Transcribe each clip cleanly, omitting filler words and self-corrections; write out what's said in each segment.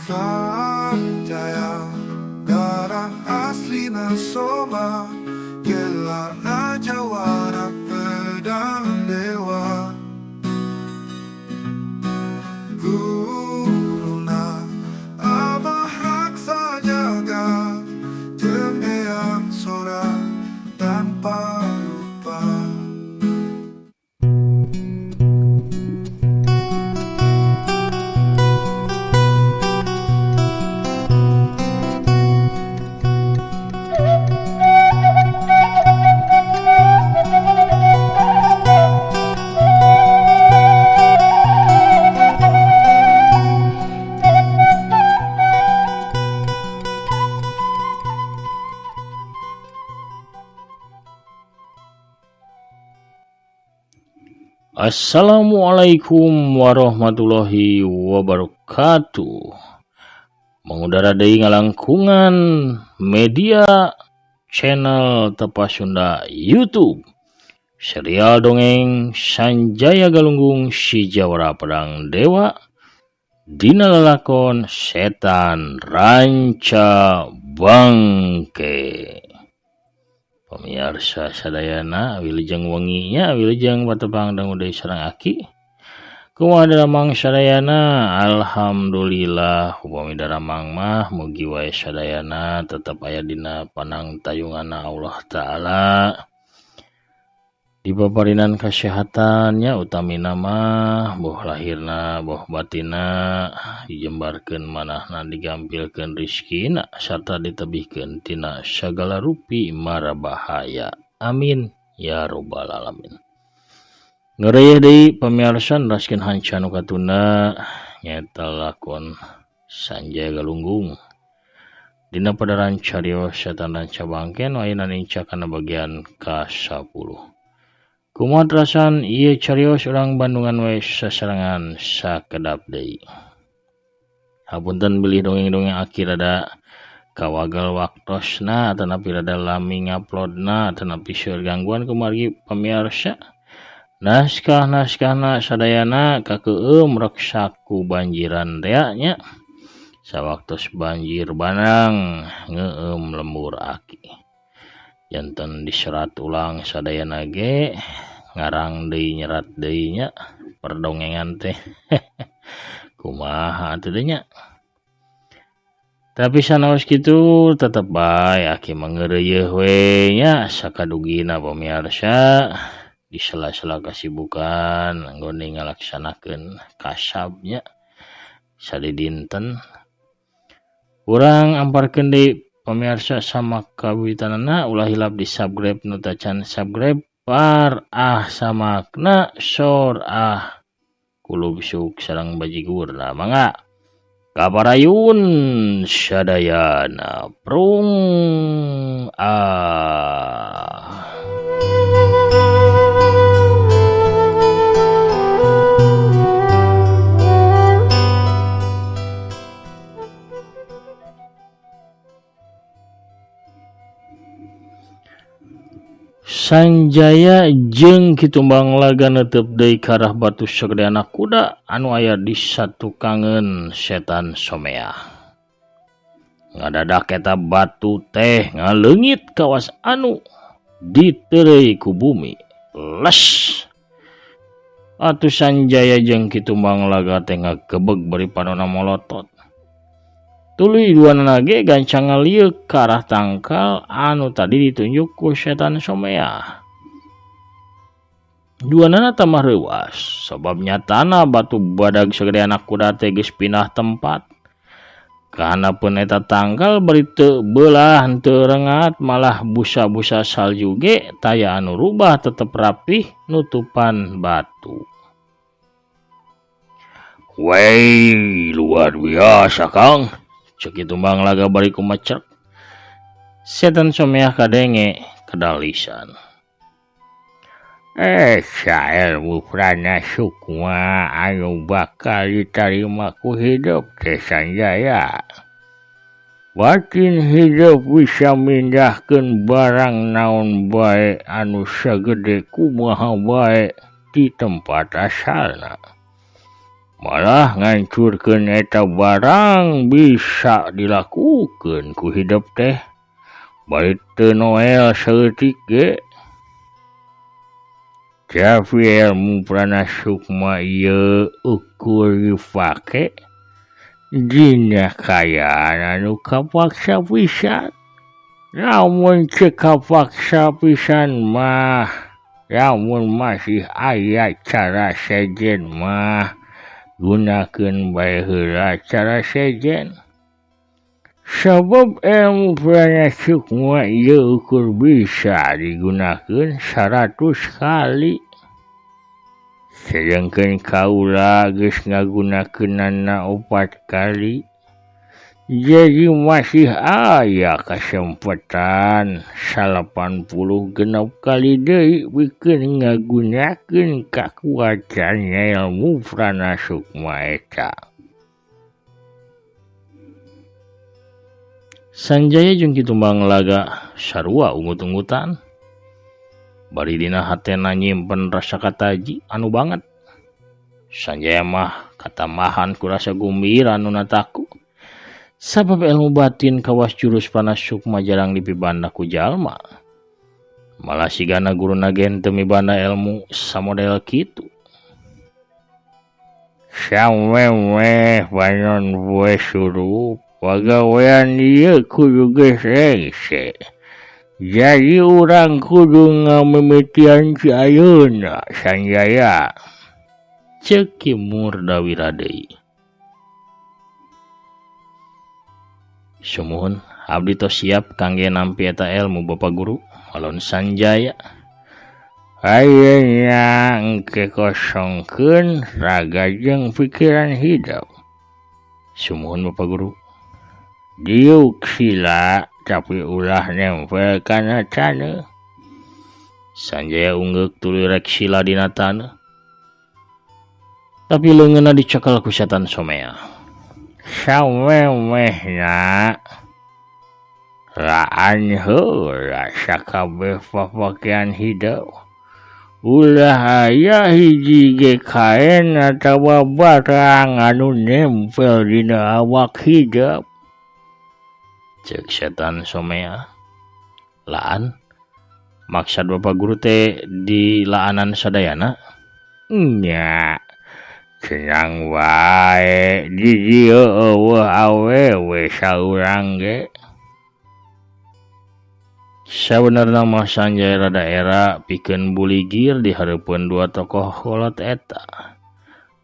Sanjaya, darah aslina Soma, gelarna jawara pedang dewa. Guruna Abah Raksa Jaga, jeung Eyang Sora tanpa lupa. Assalamualaikum warahmatullahi wabarakatuh. Mangudara deui ngalangkungan media channel Tepas Sunda YouTube. Serial dongeng Sanjaya Galunggung si Jawara Pedang Dewa dina lalakon Setan Ranca Bangke. Pemirsa sadayana wilujeng wengi nya, wilujeng patepang dangu deui sareng aki. Kumaha daramang sadayana? Alhamdulillah upami daramang mah mugi wae sadayana tetep aya dina panang tayunganna Allah Ta'ala. Dipaparinan kasehatan nya, utamina mah boh lahirna boh batinna, dijembarkeun manahna, digampilkeun rizkina sarta ditebihkeun tina sagala rupi mara bahaya. Amin ya robbal alamin. Ngeureuy deui pamirsa neraskeun hanca nu katunda nyaeta lakon Sanjaya Galunggung dina padaran carios Setan Ranca Bangke nu ayeuna nincak kana bagian ka-10. Kumaha terasan ieu carios urang Bandungan we sasarengan sakedap deui. Hapunten bilih dongeng-dongeng aki rada kawagal waktosna atanapi rada lami nguploadna atanapi seueur gangguan kumargi pamirsa. Naskah-naskahna sadayana kakeueum reksak ku banjiran tea nya. Sawaktos banjir bandang ngeueum lembur aki. Janten diserat ulang sadayana ge ngarang deui nyerat deui nya perdongengan teh. Kumaha atuh deui nya. Tapi sanaos kitu tetep bae aki mah ngeureuyeuh we nya sakadugina pamirsa di sela-sela kasibukan nggone ngalaksanakeun kasabnya sadidinten. Urang amparkeun deui pamirsa sama kawitanana, ulah hilap di subscribe nu tacan subscribe par ah samakna sor ah kulub suk sareng bajigur lah mangga kaparayun sadayana prung ah. Sanjaya jeung Ki Tumbang Laga netep deui ka arah batu sagede anak kuda anu aya di satukangeun Setan Somea. Ngadadak eta batu teh ngaleungit kawas anu diteureuy ku bumi. Les. Atuh Sanjaya jeung Ki Tumbang Laga teh ngagebeg bari panona molotot. Tuluy duanana ge gancang ngalieuk ka arah tangkal anu tadi ditunjuk ku Setan Somea. Duanana tambah reuas sabab nyatana batu badag sagede anak kuda teh geus pindah tempat. Kahanapeun eta tangkal bari teu beulah teu rengat malah busa-busa salju ge taya anu rubah tetep rapih nutupan batu. Wey, luar biasa Kang. Cek Ki Tumbang Laga bari kumecek. Setan Somea kadenge kedalisan. Saelmu prana sukma anu bakal ditarima ku hidup teh Sanjaya. Batin hidup bisa mindahkeun barang naon bae anu sagede kumaha bae di tempat asalna. Malah ngancurkeun eta barang bisa dilakukeun ku hidep teh. Bari teu noel saeutik ge. Tapi ilmu prana sukma ieu ukur dipake dina kaayaan anu kapaksa pisan. Lamun teu kapaksa pisan mah, lamun masih aya cara sejen mah gunakeun bae heula cara sejen. Sabab ilmu prana sukma ieu ukur bisa digunakeun 100 kali. Sedengkeun kaula geus ngagunakeunana 4 kali. Jadi masih aya kasempatan 86 kali deui pikeun ngagunakeun kakuatan ilmu prana sukma eta. Sanjaya jeung Ki Tumbang Laga sarua ungut-ungutan. Bari dina hatena nyimpen rasa kataji anu banget. Sanjaya mah katambahan ku rasa gumbira nu nataku. Sabab ilmu batin kawas jurus prana sukma jarang dipibanda ku jalma. Malah sigana guruna ge teu mibanda ilmu samodel kitu. Samemeh panon poe surup pagawean ieu kudu geus rengse. Jadi urang kudu ngamimitian ti ayeuna Sanjaya. Ceuk Ki Murdawira deui. Sumuhun abdi tos siap kangge nampi eta ilmu Bapak Guru alon Sanjaya. Ayeuna engke kosongkeun raga jeung pikiran hidep. Sumuhun Bapak Guru. Diuk sila tapi ulah nempel kana taneuh. Sanjaya ungeuk tuluy rek sila dina taneuh. Tapi leungeunna dicekel ku setan somea. Samemehna laan heula sakabeh papakean hidep. Ulah aya hiji ge kaen atawa barang anu nempel dina awak hidep. Ceuk setan somea. Laan maksad Bapak Guru teh di laanan sadayana? Nya. Cenang wae di dieu eueuh awewe saurang ge. Sabenerna mah Sanjaya rada era pikeun buligir di hareupeun dua tokoh kolot eta.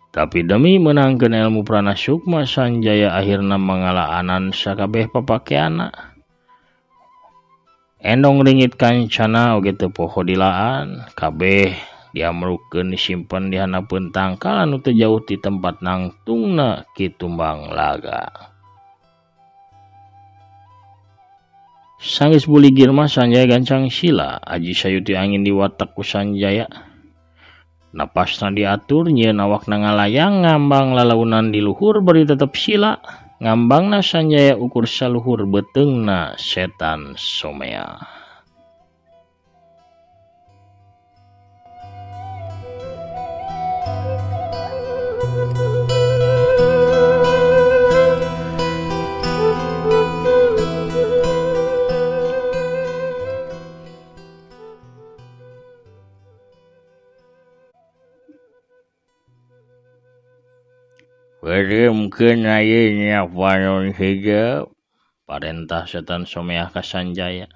Tapi demi meunangkeun ilmu prana sukma Sanjaya akhirna mangalaanan sakabeh papakeanna. Endong ringit kancana oge teu poho dilaan, kabeh diamrukeun disimpen di handapeun tangkal anu teu jauh ti tempat nangtungna Ki Tumbang Laga. Sanggeus buligir mah Sanjaya gancang sila, aji sayuti angin diwatek ku Sanjaya. Napasna diatur nyieun awakna ngalayang ngambang lalaunan di luhur bari tetep sila. Ngambangna Sanjaya ukur saluhur beuteungna setan somea. Beureumkeun ayeuna panon hidep, parentah setan someah ka Sanjaya.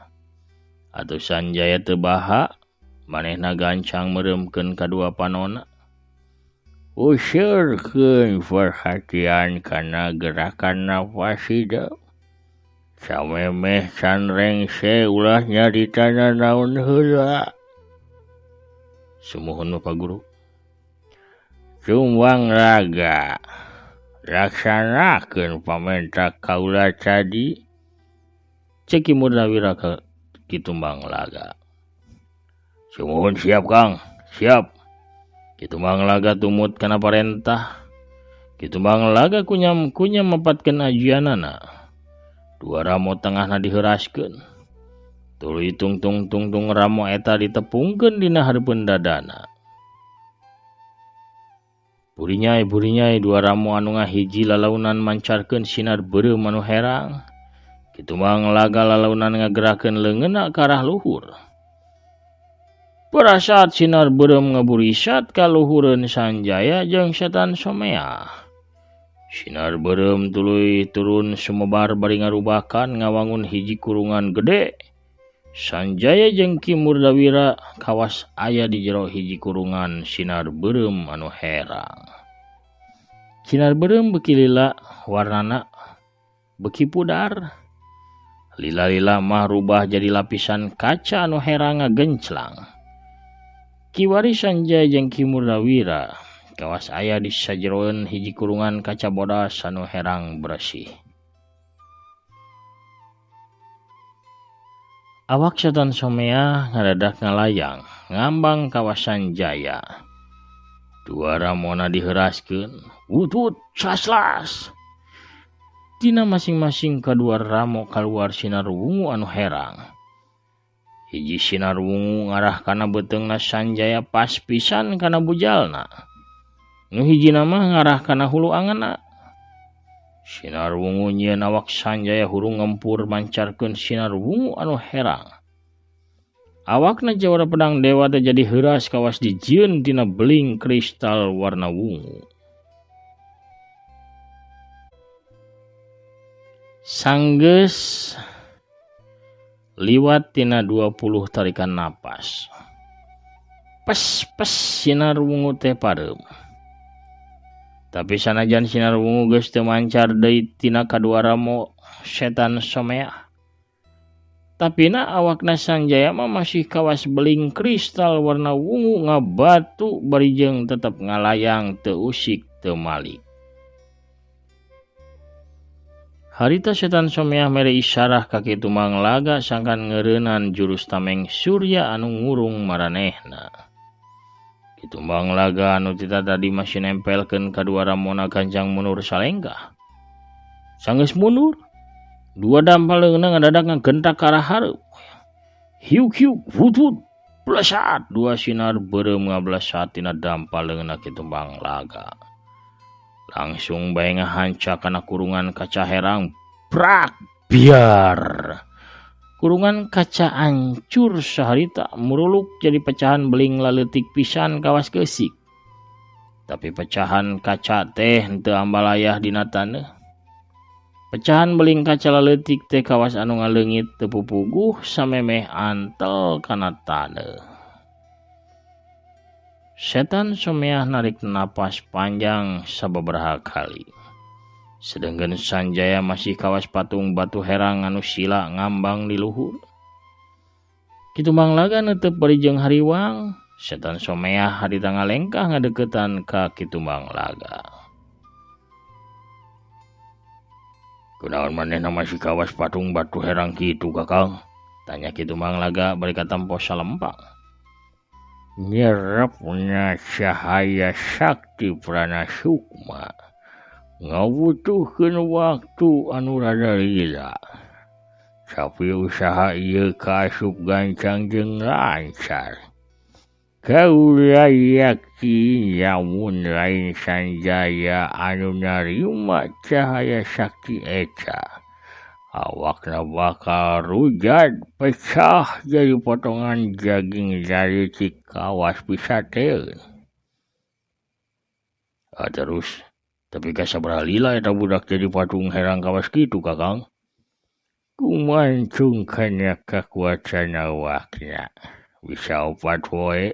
Atuh Sanjaya teu baha, manehna gancang meureumkeun kadua panona. Useurkeun perhatian kana gerakan napas hidep. Samemeh can rengse ulah nyarita nanaon heula. Sumuhun Bapak Guru. Tumbang Laga laksanakeun pamenta kaula tadi. Ceuk Ki Murdawira ka Ki Tumbang Laga. Sumuhun siap Kang, siap. Ki Tumbang Laga tumut kana parentah. Ki Tumbang Laga kunyam-kunyam mapatkeun ajianana. Dua ramo tengahna diheuraskeun. Tuluy tungtung-tungtung ramo eta ditepungkeun dina hareupeun dadana. Burinyai burinyai dua ramo anu ngahiji lalaunan mancarkeun sinar beureum anu herang. Ki Tumbang Laga lalaunan ngagerakeun leungeunna ka arah luhur. Parasat sinar beureum ngaburisat ka luhureun Sanjaya jeung Setan Someah. Sinar beureum tuluy turun sumebar bari ngarubakan ngawangun hiji kurungan gede. Sanjaya jeung Ki Murdawira kawas aya di jero hiji kurungan sinar beureum anu herang. Sinar beureum beuki lila warnana beuki pudar. Lila-lila mah rubah jadi lapisan kaca anu herang ngagenclang. Kiwari Sanjaya jeung Ki Murdawira kawas aya di sajeroeun hiji kurungan kaca bodas anu herang bersih. Awak Setan Someah ngadadak ngalayang ngambang kawas Sanjaya. Dua ramona diheuraskeun, wutut saslas. Tina masing-masing kadua ramo kaluar sinar wungu anu herang. Hiji sinar wungu ngarah kana beuteungna Sanjaya pas pisan kana bujalna. Nu hijina mah ngarah kana hulu angeunna. Sinar wungu nyieun awak Sanjaya hurung ngempur mancarkeun sinar wungu anu herang. Awakna jawara pedang dewa teh jadi heuras kawas dijieun tina beling kristal warna wungu. Sanggeus liwat tina 20 tarikan napas. Pes-pes sinar wungu teh pareum. Tapi sanajan sinar wungu geus teu mancar deui tina kadua ramo Setan Someah. Tapina awakna Sanjaya mah masih kawas beling kristal warna wungu ngabatu bari jeung tetep ngalayang teu usik teu malik. Harita Setan Someah mere isyarah ka Ki Tumbang Laga sangkan ngeureunnan jurus tameng surya anu ngurung maranehna. Ki Tumbang Laga anu tita tadi masih nempelkeun kadua ramona gancang mundur salengkah. Sanggeus mundur, dua dampal leungeunna ngadadak ngagentak ka arah hareup. Hiuk-hiuk, wut-wut, blesat, dua sinar beureum ngablesat tina dampal leungeunna Ki Tumbang Laga. Langsung bae ngahancak kana kurungan kaca herang, prak, biar. Kurungan kaca ancur saharita muruluk jadi pecahan beling laleutik pisan kawas keusik. Tapi pecahan kaca teh henteu ambalayah dina taneuh. Pecahan beling kaca laleutik teh kawas anu ngaleungit teu pupuguh samemeh antel kana taneuh. Setan Someah narik napas panjang sababaraha kali. Sedengkeun Sanjaya masih kawas patung batu herang anu sila ngambang di luhur. Ki Tumbang Laga neuteup bari jeung hariwang. Setan Someah harita ngalengkah ngadeukeutan ka Ki Tumbang Laga. Kunaon manehna masih kawas patung batu herang kitu, Kakang? Tanya Ki Tumbang Laga bari katempo salempang. Nyerepna cahaya sakti prana sukma ngabutuhkeun waktu anu rada lila. Tapi usaha ieu kaasup gancang jeung lancar. Kaula yakin lamun lain Sanjaya anu narima cahaya sakti eta, awakna bakal rujat pecah jadi potongan daging laleutik kawas pisateun. Terus tapi ka sabaraha lila eta budak jadi patung herang kawas kitu, Kakang? Kumancung kana kakuatan awakna. Bisa 4 poe,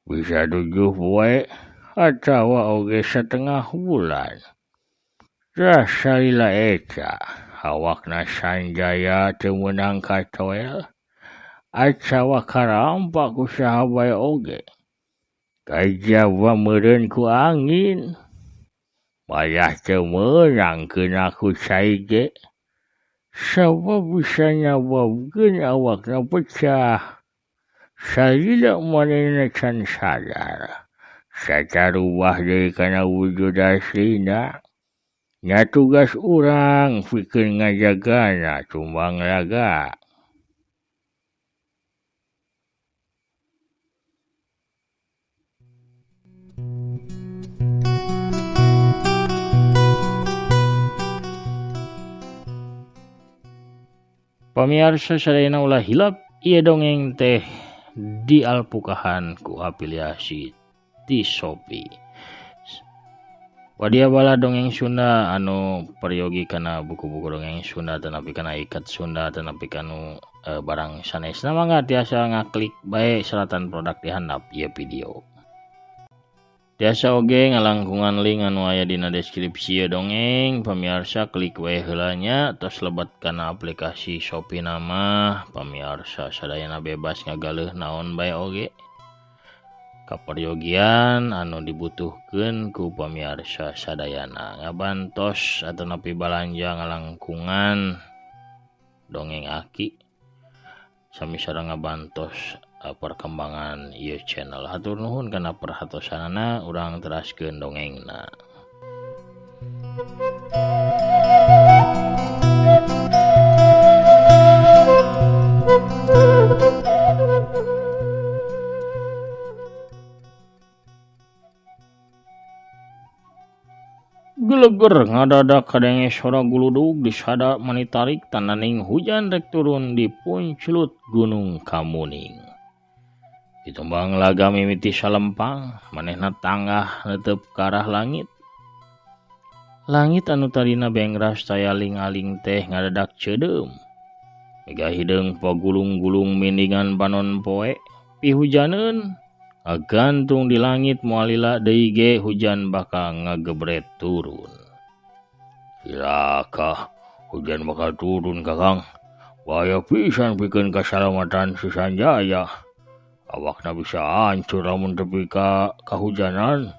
bisa 7 poe, atawa oge setengah bulan. Tah salila eta awakna Sanjaya teu meunang katoel atawa karampak ku saha bae oge. Kajaba meureun ku angin. Malah teu meunang keuna ku cai ge. Sabab bisa nyababkeun awakna pecah. Salila manehna can sadar. Satarubah deui kana wujud aslina. Nya tugas urang pikeun ngajagana Tumbang Laga. Pamiarsa sadayana, ulah hilap, ieu dongeng teh dialpukahan ku afiliasi ti Shopee. Wadia bala dongeng Sunda anu peryogi kana buku-buku dongeng Sunda, atanapi kana ikat Sunda, atanapi kanu barang sanesna, mangga tiasa ngaklik bae seratan produk di handap ieu video. Tiasa oge ngalangkungan link anu aya dina deskripsi ieu dongeng. Pamiarsa klik we heula nya, tos lebet kana aplikasi Shopee. Nama pamiarsa sadayana bebas ngagaleuh naon bae oge kaperyogian anu dibutuhkeun ku pamiarsa sadayana, ngabantos atanapi balanja ngalangkungan Dongeng Aki sami sareng ngabantos perkembangan ieu channel. Hatur nuhun kana perhatosanana. Urang teraskeun dongengna. Geleger ngadadak kadenge sora guludug disada mani tarik, tandaning hujan rek turun di punclut Gunung Kamuning. Ki Tumbang Laga mimiti salempang, manehna tanggah neuteup ka arah langit. Langit anu tadina bengras taya aling-aling teh ngadadak ceudeum. Mega hideung pagulung-gulung mindingan panon poe pihujaneun. Ngagantung di langit, moal lila deui ge hujan bakal ngagebret turun. "Cilaka, hujan bakal turun, Kakang. Bahaya pisan pikeun kasalamatan si Sanjaya. Awakna bisa hancur lamun tepi ka kahujanan,"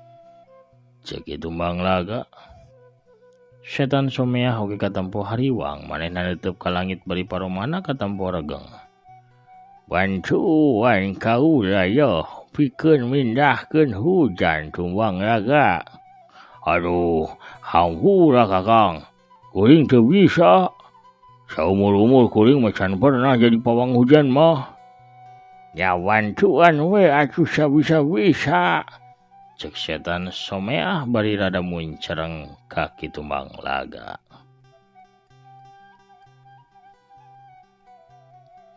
cek Ki Tumbang Laga. Setan Someah oge katempo hariwang, manehna neuteub ka langit bari paromana katempo regeng. "Bantuan kaula yoh pikeun mindahkeun hujan, Tumbang Laga." "Aduh, hampura, Kakang. Kuring teu bisa. Saumur-umur kuring mah can pernah jadi pawang hujan mah." "Ya bantuan we atuh sabisa-bisa," cek Setan Someah bari rada muncereng ka Ki Tumbang Laga.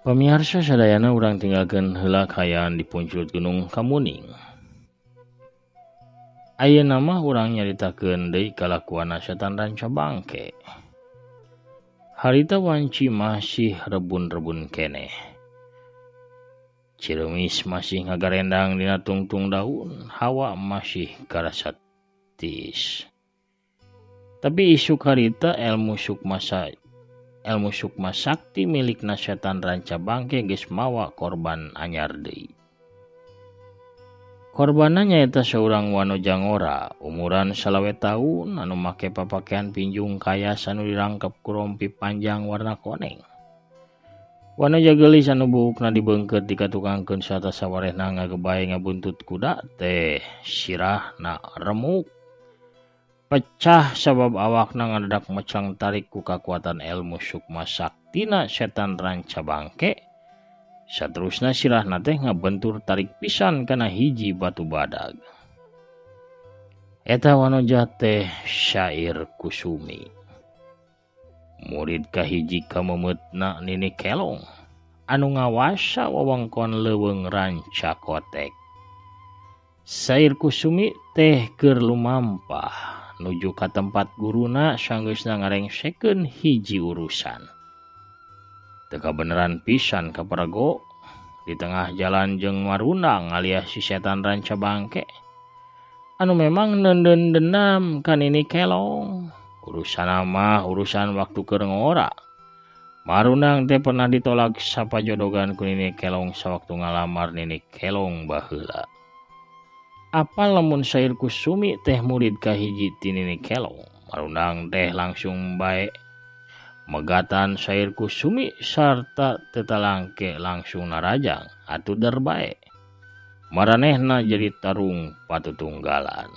Pamiarsa sadayana, urang tinggalkeun heula kaayaan di punclut Gunung Kamuning. Ayeuna mah urang nyaritakeun deui kalakuanna Setan Ranca Bangke. Harita wanci masih rebun-rebun keneh. Cireumis masih ngagarendang dina tungtung daun, hawa masih karasa tiis. Tapi isuk harita ilmu sukma sakti milikna Setan Ranca Bangke geus mawa korban anyar deui. Korbanna nyaeta saurang wanoja ngora umuran 25 taun anu make papakean pinjung kayas anu dirangkep ku rompi panjang warna koneng. Wanoja geulis anu buukna dibeungkeut dikatukangkeun sarta sawarehna ngagebay ngabuntut kuda teh sirahna remuk pecah sabab awakna ngadadak mecang tarik ku kakuatan ilmu sukma saktina Setan Ranca Bangke. Saterusna sirahna teh ngabentur tarik pisan kana hiji batu badag. Eta wanoja teh Syair Kusumi, murid kahiji kameumeutna Nini Kelong anu ngawasa wewengkon Leuweung Ranca Kotek. Syair Kusumi teh keur lumampah nuju ka tempat guruna sanggeusna ngarengsekeun hiji urusan. Teu kabeneran pisan kaperego di tengah jalan jeung Marundang alias si Setan Ranca Bangke anu memang neundeun dendam ka Nini Kelong. Urusan mah urusan waktu keur ngora. Marundang teh pernah ditolak sapajodogan ku Nini Kelong sawaktu ngalamar Nini Kelong baheula. Apal lamun Syair Kusumi teh murid kahiji ti Nini Kelong, Marundang teh langsung bae megatan Syair Kusumi sarta teu talangke langsung narajang atuh der bae. Maranehna jadi tarung patutunggalan.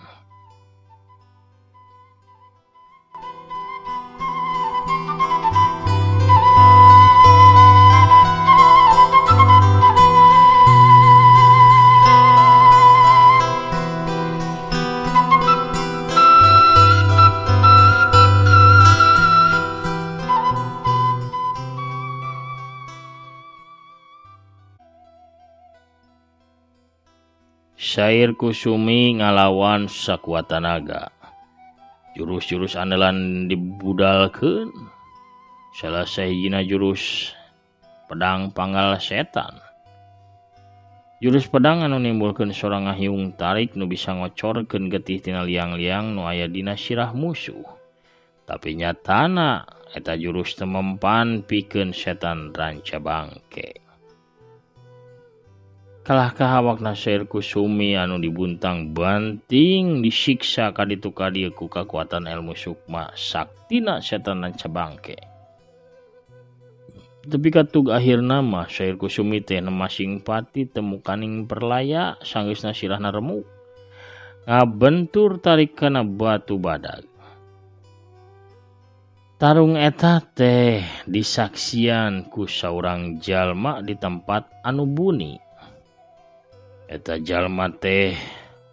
Syair Kusumi ngalawan sakuat tanaga. Jurus-jurus andalan dibudalkeun. Salah sahijina jurus pedang panggal setan. Jurus pedang anu nimbulkeun sora ngahiung tarik nu bisa ngocorkeun getih tina liang-liang nu aya dina sirah musuh. Tapi nyatana eta jurus teu mempan pikeun setan ranca bangke. Kalah kahawakna Syair Kusumi anu dibuntang banting disiksa kaditu kadieu ku kakuatan ilmu sukma saktina setan ranca bangke. Tepi katug akhirna mah Syair Kusumi teh masing pati temukaning perlaya sanggeusna sirahna remuk ngabentur tarik kana batu badag. Tarung eta teh disaksian ku saurang jalma di tempat anu buni. Eta jalma teh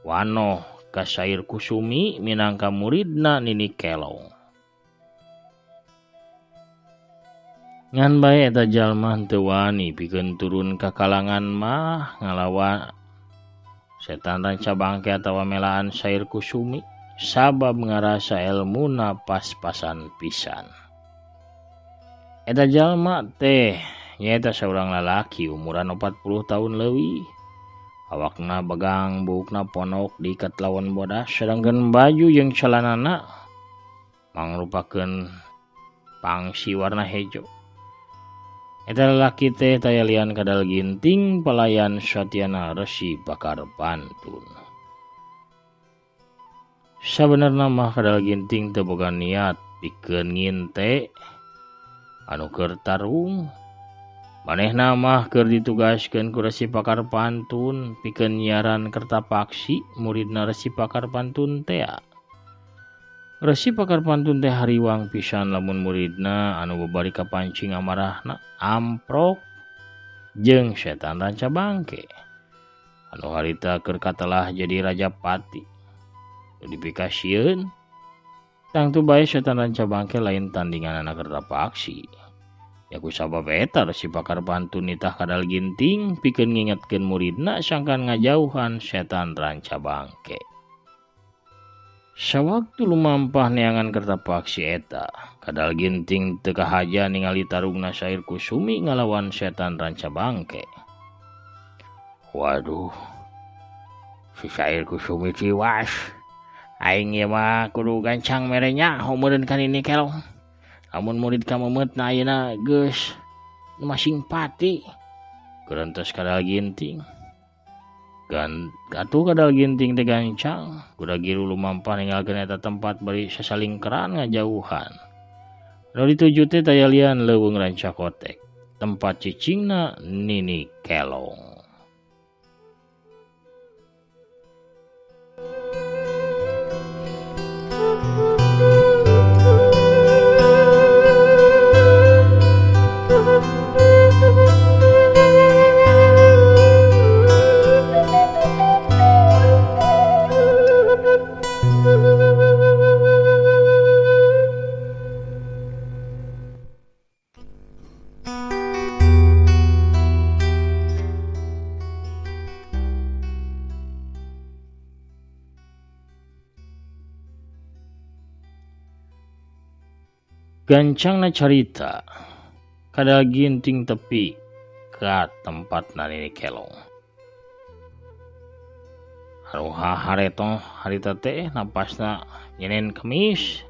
wanoh ka Syair Kusumi minangka muridna Nini Kelong. Ngan bae eta jalma teu wani pikeun turun ka kalangan mah ngalawan setan ranca bangke atawa melaan Syair Kusumi sabab ngarasa elmuna pas-pasan pisan. Eta jalma teh nyaeta saurang lalaki umuran 40 tahun leuwih. Awakna begang, buukna ponok diikat lawan bodas, sedangkan baju jeung celanana mangrupakeun pangsi warna hejo. Eta lalaki teh taya lian kadal ginting pelayan Satyana Resi Pakar Pantun. Sabenerna mah kadal ginting teu boga niat pikeun nginte anu keur tarung. Manehna mah keur ditugaskeun ku Resi Pakar Pantun pikeun nyiaran Kertapaksi muridna Resi Pakar Pantun tea. Resi Pakar Pantun teh hariwang pisan lamun muridna anu babari kapancing amarahna amprok jeung setan ranca bangke. Anu harita keur katelah jadi raja pati. Nu dipikasieun tangtu bae setan ranca bangke lain tandinganana Kertapaksi. Ya ku sabab eta Resi Pakar Pantun nitah kadal ginting pikeun ngingetkeun muridna sangkan ngajauhan setan ranca bangke. Sawaktu lumampah neangan Kertapaksi eta, kadal ginting teu kahaja ningali tarungna Syair Kusumi ngalawan setan ranca bangke. Waduh, si Syair Kusumi tiwas. Aing ieu mah kudu gancang mere nyaho meureun ka Nini Kelong. Lamun murid kamemeutna ayeuna geus masing pati. Gerentos kadal ginting. Gan atuh kadal ginting teh gancang, kuda giru lumampah ninggalkeun eta tempat bari sasalingkeran ngajauhan. Nu dituju teh taya lian leuweung ranca kotek, tempat cicingna Nini Kelong. Gancangna carita kadal ginting tepi ka tempatna Nini Kelong. Anu hareto harita teh napasna nyenen kemis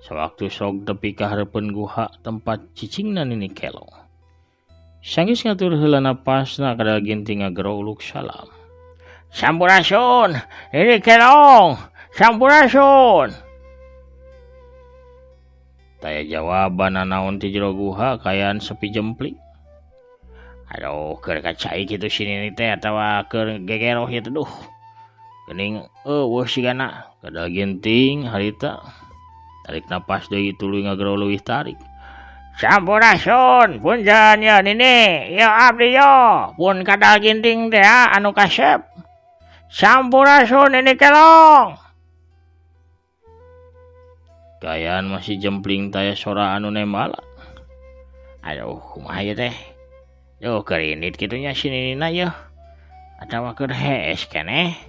sawaktu sok tepi ka hareupeun guha tempat cicingna Nini Kelong. Sanggeus ngatur heula napasna kadal ginting ngagero uluk salam. Sampurasun Nini Kelong, sampurasun. Taya jawaban nanaon ti jero guha kaayaan sepi jempling. Aduh, keur kacai kitu si Nini teh atawa keur gegeroh ieu teh duh. Geuning eueuh sigana kadal ginting harita. Tarik napas deui tuluy ngagero leuwih tarik. Sampurasun punten ya Nini, ya abdi yo pun kadal ginting teh anu kasep. Sampurasun Nini Kelong. Kaayaan masih jempling taya sora anu nembala. Aduh, kumaha ieu teh? Duh, keur indit kitu nya si Ninina yeuh. Atawa keur hees keneh?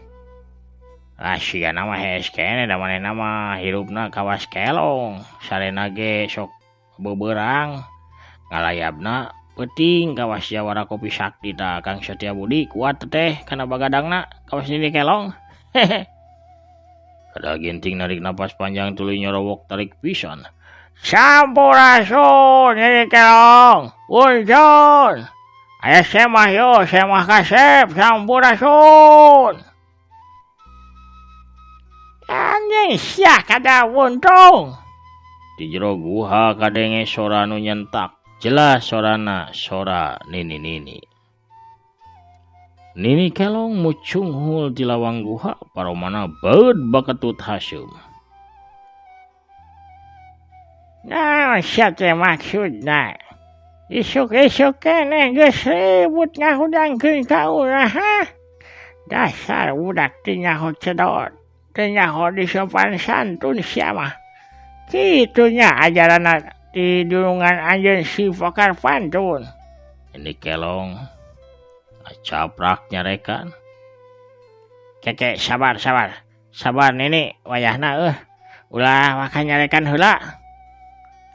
Ah sigana mah hees keneh da manehna mah hirupna kawas kelong, sarena ge sok beberang ngalayabna peuting kawas jawara kopi sakti tah Kang Satya Budi kuat teh kana bagadangna kawas Nini Kelong. Hehe. Kadal Ginting narik napas panjang tuluy nyorowok tarik pisan. Sampurasun Nini Kelong, Unjun. Aya semah yo, semah kasep, sampurasun. Anjing sia kada untung. Di jero guha kadenge sora nu nyentak, jelas sorana sora nini-nini. Nini Kelong mucunghul ti lawang guha, paromana beud baketut haseum. Naon sia teh maksudna? Isuk-isuk keneh geus ribut ngahudangkeun ka urang ha? Dasar budak teu nyaho cedot, teu nyaho disopan santun sia mah. Kitu nya ajaranna ti dunungan anjeun si pakar pantun. Nini Kelong ngacaprak nyarekan. Keke sabar sabar, sabar Nini wayahna euh. Ulah waka nyarekan heula.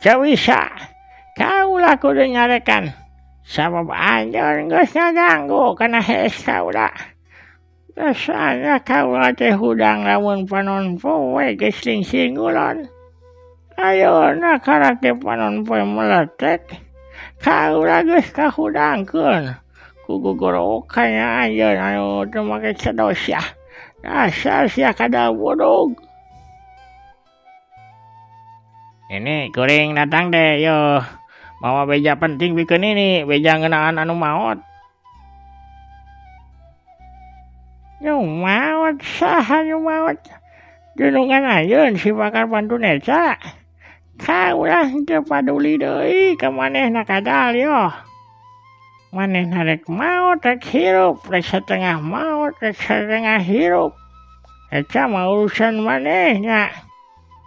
Teu bisa, kaula kudu nyarekan sabab anjeun geus ngaganggu kana hees kaula. Biasana kaula teh hudang lamun panon poe geus lingsir ngulon. Ayeuna karak ge panon poe meletek, kaula geus kahudangkeun ku gogorowokan anjeun anu teu make cedo sia. Dasar sia kadal budug. Nini kuring datang teh yuh mawa beja penting pikeun nini, beja ngeunaan anu maot. Nu maot saha nu maot? Dunungan anjeun si pakar pantun eta. Kaulah teu paduli deui ka manehna kadal yoh. Manehna rek maot rek hirup, rek satengah maot rek satengah hirup. Eta mah urusan manehna.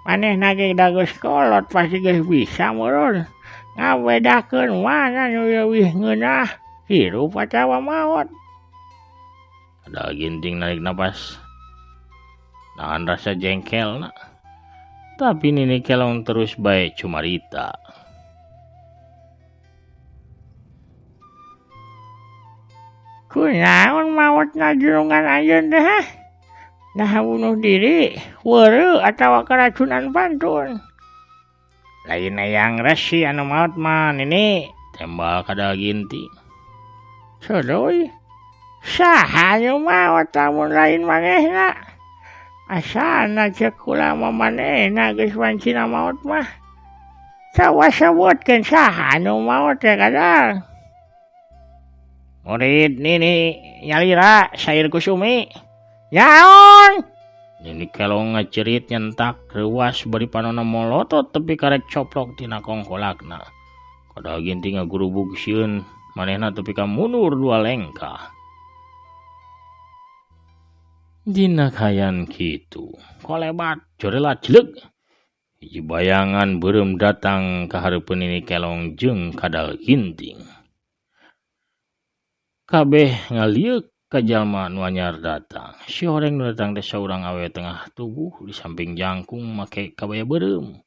Manehna ge da geus kolot pasti geus bisa meureun ngabedakeun mana nu leuwih ngeunah, hirup atawa maot. Kadal Ginting narik napas nahan rasa jengkelna. Tapi Nini Kelong terus bae cumarita. Kunaon maotna junungan anjeun teh hah? Nah bunuh diri, weureu atawa keracunan pantun. Lain hayang resi anu maot mah Nini, tembal Kadal Ginting. Suluy, saha anu maot lamun lain manehna? Asana ceuk kula mah manehna geus wancina maot mah. Coba sebutkeun saha anu maot teh kadal. Murid Nini nyalira Sair Kusumi. Nyaon! Nini Kelong ngacerit nyentak reuas bari panonna molotot tepi karek coplok tina kongkolakna. Kadal Ginting ngagurubug sieun manehna tepi ka mundur dua lengkah. Dina kayan kitu, kolebat jorelat jeleug. Hiji bayangan beureum datang ka hareupeun Nini Kelong jeung Kadal Ginting. Kabeh ngalieuk ka jalma nu anyar datang. Si horeng nu datang teh saurang awewe tengah tubuh di samping jangkung make kabaya beureum.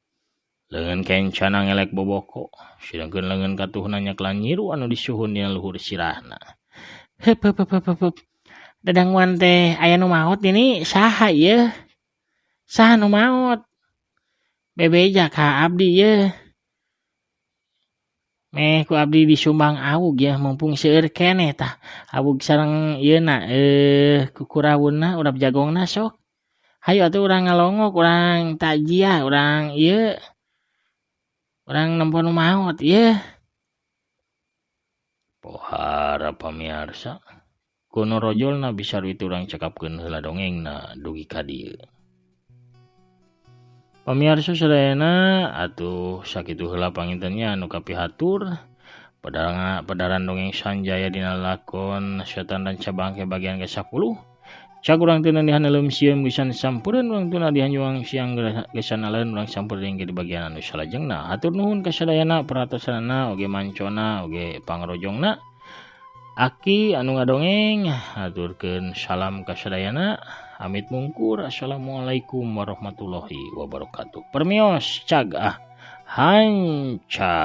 Leungeun kencana ngelek boboko, sedengkeun leungeun katuhna nyaklan nyiru anu disuhun dina luhur sirahna. Heup heup heup heup heup. Dadanguan teh aya nu maot nini, saha ieu? Saha nu maot? Bebeja ka abdi ieu. Meh ku abdi disumbang awug ya, mumpung seueur keneh tah. Awug sareng ieuna kukurawunna urap jagongna sok. Hayu atuh urang ngalongok, urang takjiah, urang ieu. Urang nempo nu maot ieu. Pohara pamiarsa. Kuno rojolna bisa duit urang cekapkeun heula dongengna dugi ka dieu. Pamiarsa sadayana atuh sakitu heula pangintennya anu kapihatur padaran dongeng Sanjaya dina lakon Setan Ranca Bangke bagian ke-10. Cag urang teu nadihan neuleum sieun gesan sampureun urang teu nadihan nyuang siang gesan aleun urang sampureun di bagian anu salajengna. Hatur nuhun ka sadayana perhatosanana oge mancona oge pangrojongna. Aki anu ngadongeng haturkeun salam ka sadayana, amit mungkur. Assalamualaikum warahmatullahi wabarakatuh. Permios, cag ah, hanca.